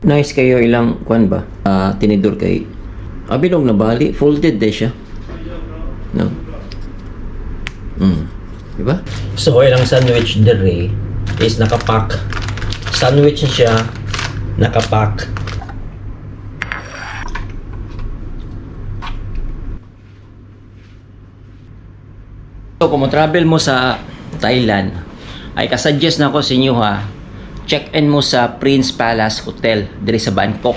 Nice kayo ilang kwan ba? Tinidor kay abilong na bali, folded din siya. No. Diba? So ilang sandwich dire is nakapack. Sandwich siya nakapack. So kung travel mo sa Thailand, ay kasuggest na ko sa inyo ha, check-in mo sa Prince Palace Hotel diri sa Bangkok.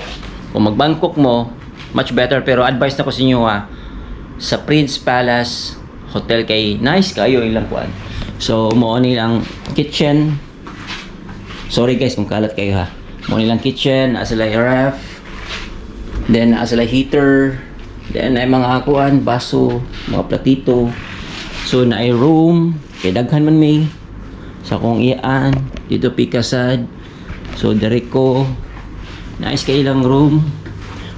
Kung mag-Bangkok mo, much better, pero advice na ko sa inyo ha, sa Prince Palace Hotel kay nice kayo ilang kuan. So mo nilang kitchen. Sorry guys kung kalat kayo ha. Mo nilang kitchen, naa sila ref. Then naa sila heater. Then ay mga kuan, baso, mga platito. So na ay room, kay daghan man may sa kong iyaan dito pikasad. So dire ko nice kay ilang room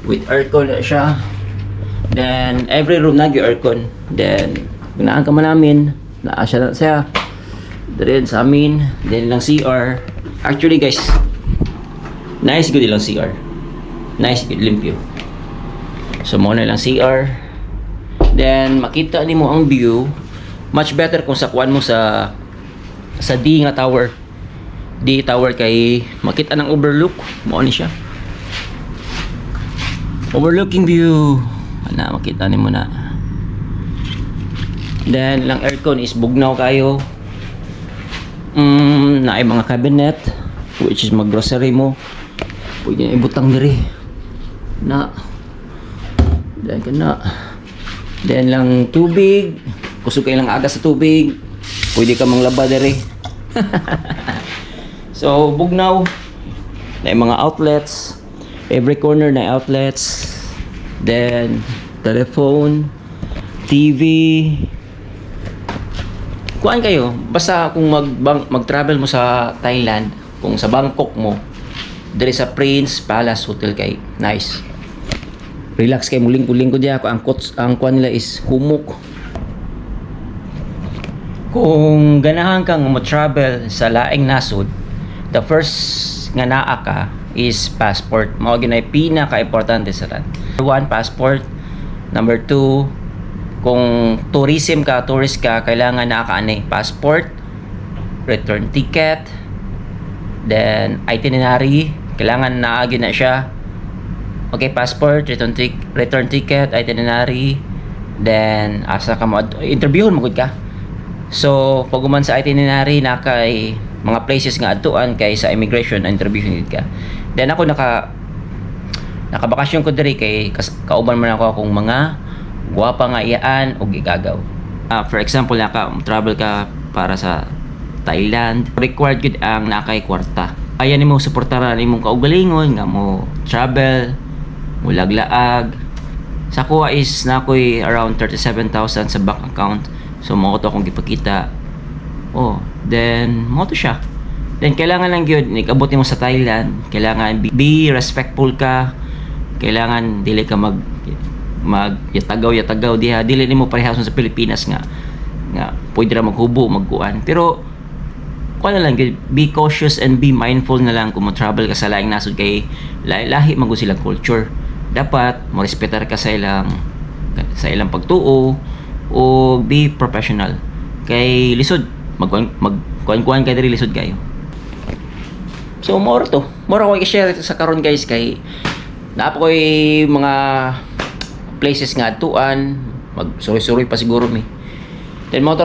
with aircon na siya. Then every room nag aircon. Then gunaan ka man namin naa siya na siya. Dire sa amin, then lang CR. Actually guys, nice good ilang CR. Nice good limpyo. So mo na lang CR. Then makita nimo ang view. Much better kung sakuan mo sa D nga tower. D tower kay makita ng overlook. Mao ni siya. Overlooking view. Ana makita nimo na. Then lang aircon is bugnaw kayo. Na ay mga cabinet which is mag-grocery mo. Pwede na ibutang diri. Na. Then kana. Then lang tubig. Kusog kayo lang aga sa tubig. Pwede ka manglaba dere. So, bugnaw. Na mga outlets. Every corner na outlets. Then, telephone. TV. Kuhaan kayo. Basta kung mag-travel mo sa Thailand, kung sa Bangkok mo, dere sa Prince Palace Hotel kay nice. Relax kayo mo lingkod-lingkod diya. Ang kuhaan nila is humok. Kung ganahan kang mo-travel sa laing nasod, the first nga naa ka is passport. Mao ginay pinaka-importante sa ran. One, passport. Number two, kung tourism ka, tourist ka, kailangan naa ka ani passport, return ticket, then itinerary, kailangan naa gyud na siya. Okay, passport, return ticket, itinerary, then asa ka mo interviewon mo gud ka. So, pag uman sa itinerary na kay mga places nga adtuan kay sa immigration interview ka. Then ako nakabakasyon ko diri kay kauban man ako akong mga guwapa nga iyaan og igagaw. For example, travel ka para sa Thailand, required gud ang nakay kwarta. Ayan nimo suportaran imong kaugalingon nga mo travel, mo laglaag. Sa kuha is nakoy around 37,000 sa bank account. So mo to akong gipakita. Oh, then mo to siya. Then kailangan lang gyud nikabot mo sa Thailand, kailangan be respectful ka. Kailangan dili ka mag yatagaw diha, dili nimo parehas sa Pilipinas nga pwede ra maghubo, magkuan. Pero kuan na lang gyud, be cautious and be mindful na lang kung mo travel ka sa laing nasod kay lahi man gud silang culture. Dapat mo respetar ka sa ilang pagtuo o be professional kay lisod magkuan ka diri lisod kayo. So more ko i-share sa karon guys kay naapa koy mga places nga atuan, mag-suroy-suroy pa siguro mi. Then more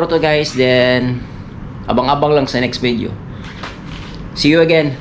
to guys, then abang-abang lang sa next video. See you again.